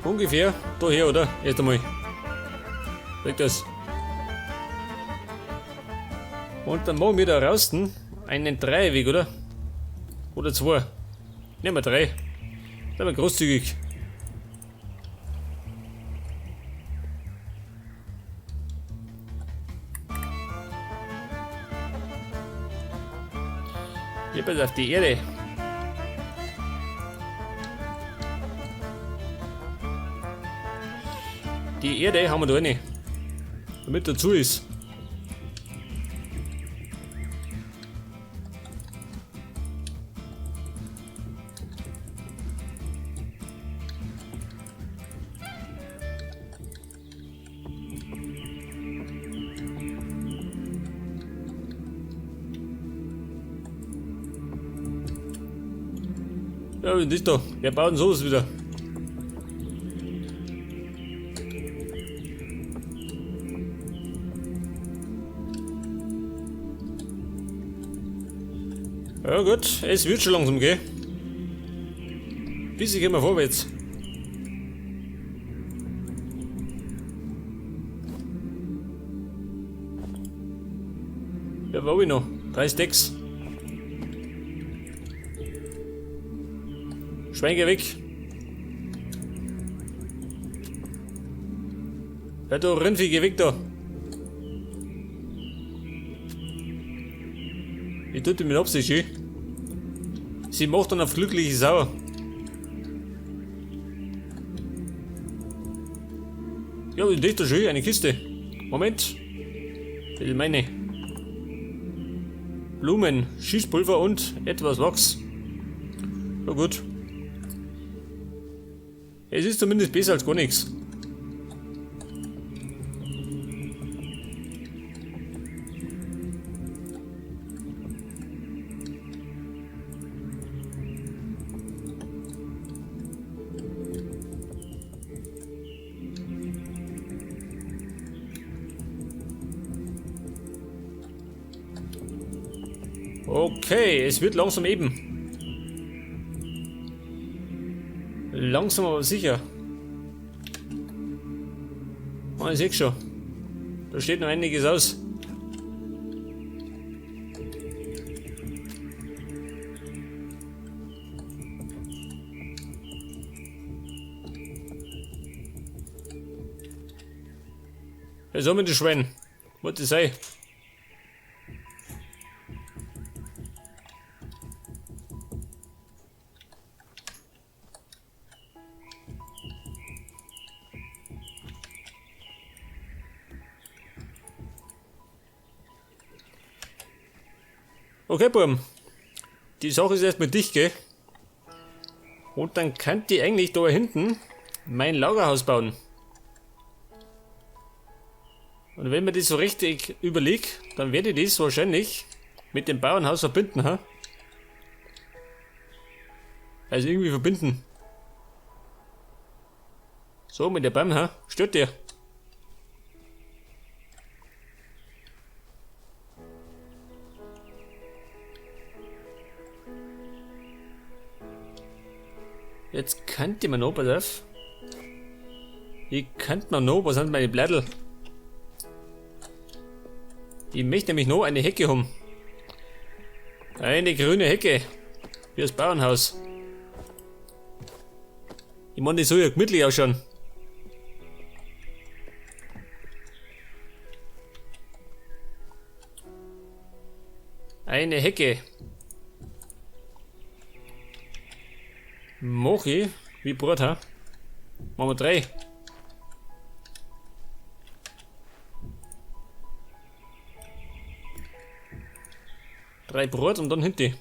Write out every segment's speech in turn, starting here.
Ungefähr daher, oder? Erst einmal. Sag das. Und dann machen wir da draußen einen Dreiweg, oder? Oder zwei. Nehmen wir drei. Sind wir großzügig. Hier pass auf die Erde. Die Erde haben wir da rein. Damit dazu ist. Ja, was ist da? Wer baut denn sowas wieder? Ja gut, es wird schon langsam gehen. Bisschen gehen wir vorwärts. Ja, wo hab ich noch? 3 Stacks. Schwein, geh weg. Ja, du Rindvieh, geh weg da. Ich tue die mit Absicht, schön. Sie macht dann auf glückliche Sau. Ja, das ist doch schön, eine Kiste. Moment. Das ist meine. Blumen, Schießpulver und etwas Wachs. Na gut. Es ist zumindest besser als gar nichts. Okay, es wird langsam eben. Langsam aber sicher. Oh, ich seh schon. Da steht noch einiges aus. Was soll mit dem Schwein? Was das sei? Okay, Burm. Die Sache ist erstmal dicht, gell? Und dann könnt ihr eigentlich da hinten mein Lagerhaus bauen. Und wenn man das so richtig überlegt, dann werde ich das wahrscheinlich mit dem Bauernhaus verbinden, ha? Also irgendwie verbinden. So, mit der Baum, ha? Stört dir. Jetzt könnte man noch, pass auf. Ich könnte man noch, was sind meine Blättel? Ich möchte nämlich noch eine Hecke haben. Eine grüne Hecke. Wie das Bauernhaus. Ich meine, die soll ja gemütlich ausschauen. Eine Hecke. Mach ich, wie Brot, ha? Machen wir 3. 3 Brot und dann hinten.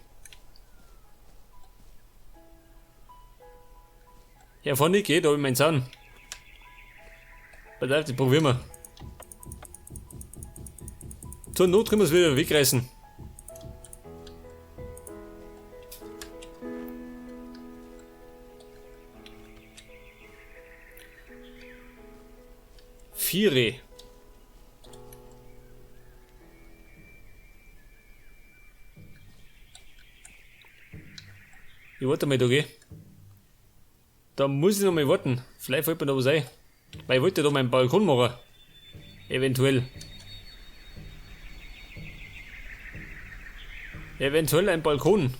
Ja, vorne nicht geht, da hab ich meinen Zaun. Pass auf, das probieren wir. Zur Not können wir es wieder wegreißen. Viere. Ich warte mal da, gell? Da muss ich noch mal warten. Vielleicht fällt mir da was ein. Weil ich wollte da meinen Balkon machen. Eventuell. Eventuell ein Balkon.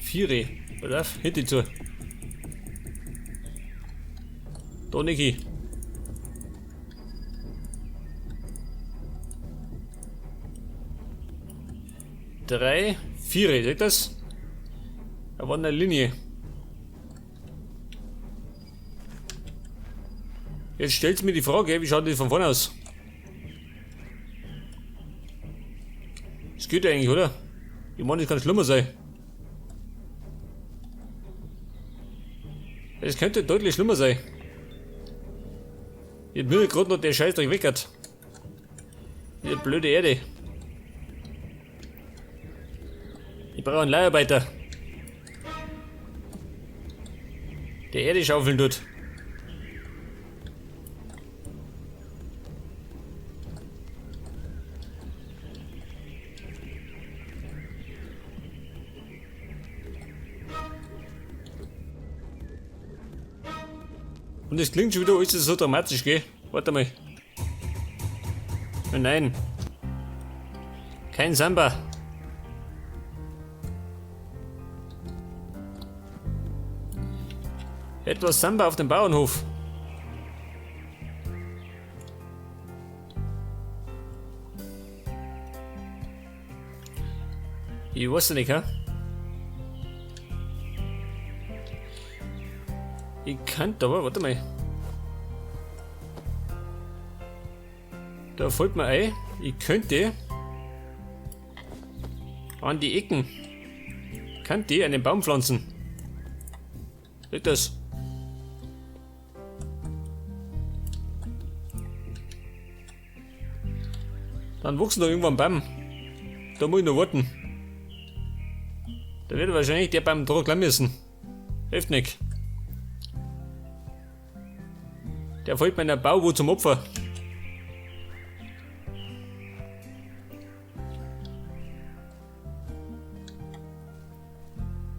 Viere. Pass auf, hinter zu. Da, Niki. Drei, vier, seht das? Da war eine Linie. Jetzt stellt mir die Frage, wie schaut das von vorne aus? Das geht eigentlich, oder? Ich meine, das kann schlimmer sein. Es könnte deutlich schlimmer sein. Jetzt mir gerade noch der Scheißdreck weg hat. Diese blöde Erde. Ich brauche einen Leiharbeiter. Der Erde schaufeln tut. Und es klingt schon wieder alles so dramatisch, gell? Warte mal. Oh nein. Kein Samba. Etwas Samba auf dem Bauernhof. Ich weiß nicht, hä? Ich könnte aber, warte mal. Da fällt mir ein, ich könnte an die Ecken, könnte ich einen Baum pflanzen. Seht das? Dann wuchsen da irgendwann Baum. Da muss ich noch warten. Da wird wahrscheinlich der Baum drauf müssen. Hilft nicht. Der fällt meiner Bauwut zum Opfer.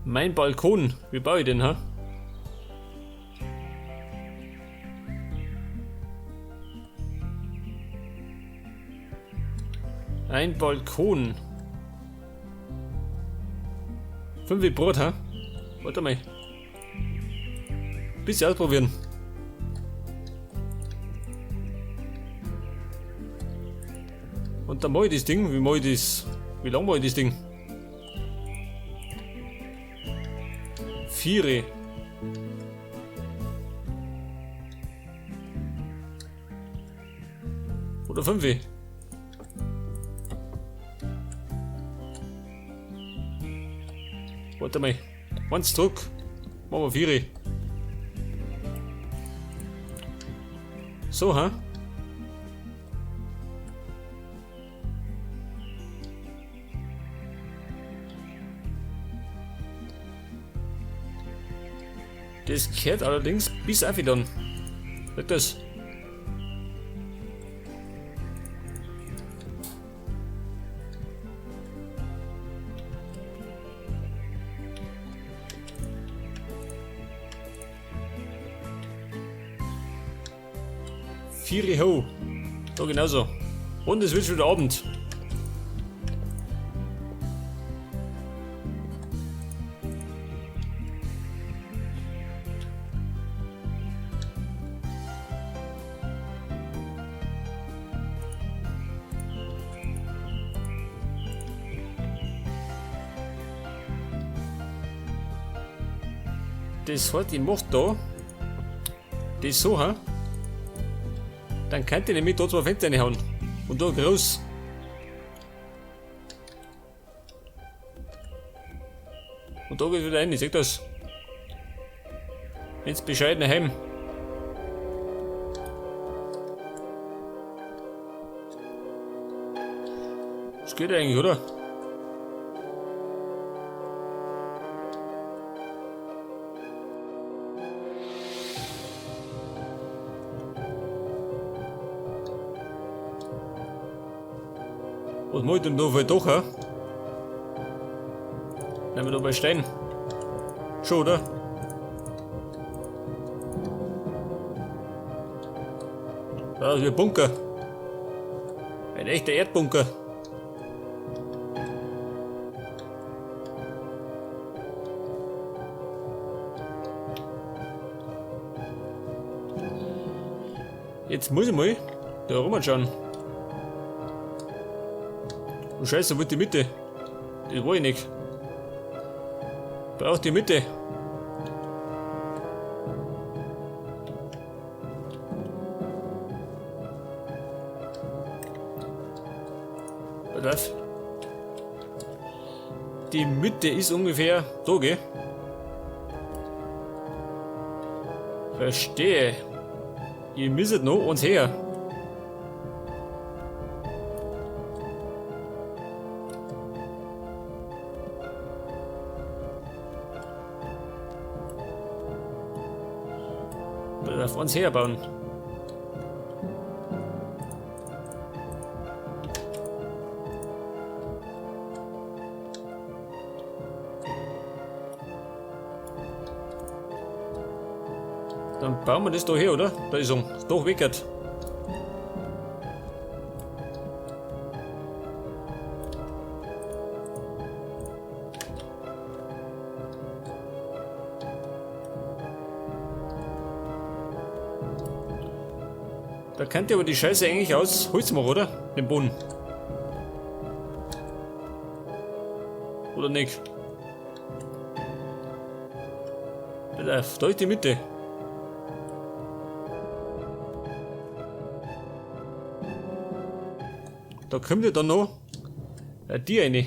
Mein Balkon, wie baue ich den, ha? Ein Balkon. 5 Brot, ha? Warte mal. Bisschen ausprobieren. Und dann mach ich das Ding. Wie mach ich das? Wie lang mach ich das Ding? 4. Oder 5. Warte mal. 1 zurück. Machen wir 4. So, ha? Das gehört allerdings bis auf dann. Sag das. Vier ho. Da genauso. Und es wird schon wieder Abend. Das hat ich mach da. Das so, ha? Dann könnt ihr nämlich da 2 Fenster reinhauen. Und da groß. Und da geht's wieder rein, ich seh das. Ins bescheidene Heim. Das geht eigentlich, oder? Was mach ich denn da für ein Dach, hä? Bleiben wir da bei Stein. Schon, oder? Da ist ein Bunker. Ein echter Erdbunker. Jetzt muss ich mal da rumschauen. Oh Scheiße, wo ist die Mitte? Das war ich nicht. Braucht die Mitte. Pass auf. Die Mitte ist ungefähr da, gell? Verstehe. Ihr müsst noch uns her. Auf uns herbauen. Dann bauen wir das da her, oder? Da ist er. Doch weckert. Da könnt ihr aber die Scheiße eigentlich aus Holz machen, oder? Den Boden. Oder nicht? Da ist die Mitte. Da kommt ja dann noch die rein.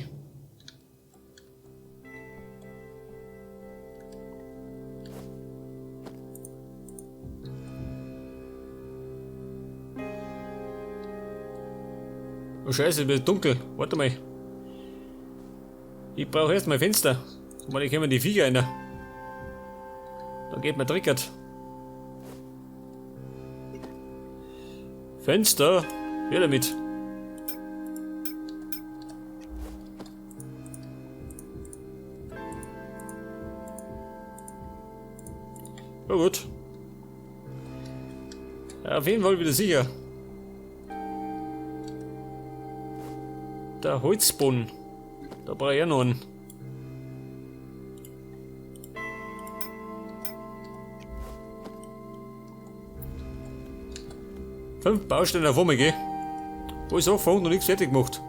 Oh Scheiße, wird dunkel. Warte mal. Ich brauche erst mal Fenster. Weil ich kommen die Viecher rein. Da geht mir trickert. Fenster. Her damit. Na gut. Ja, auf jeden Fall wieder sicher. Der Holzboden. Da brauche ich auch noch einen. 5 Baustellen auf einmal, gell? Alles angefangen und nichts fertig gemacht.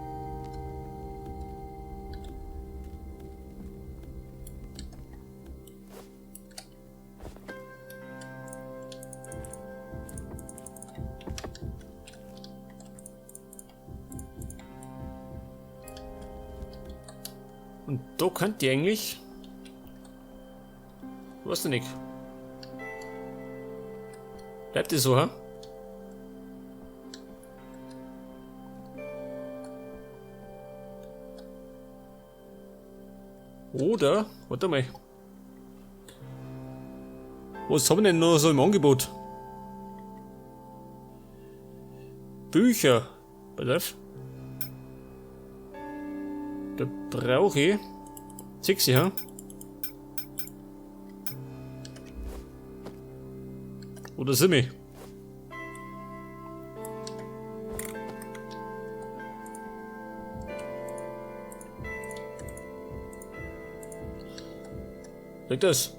Und da könnt ihr eigentlich... Weiß ich nicht. Bleibt das so, hä? Oder, warte mal. Was haben wir denn noch so im Angebot? Bücher. Pass auf. Da brauche ich 6, ja? Oder 7. Kriegt das?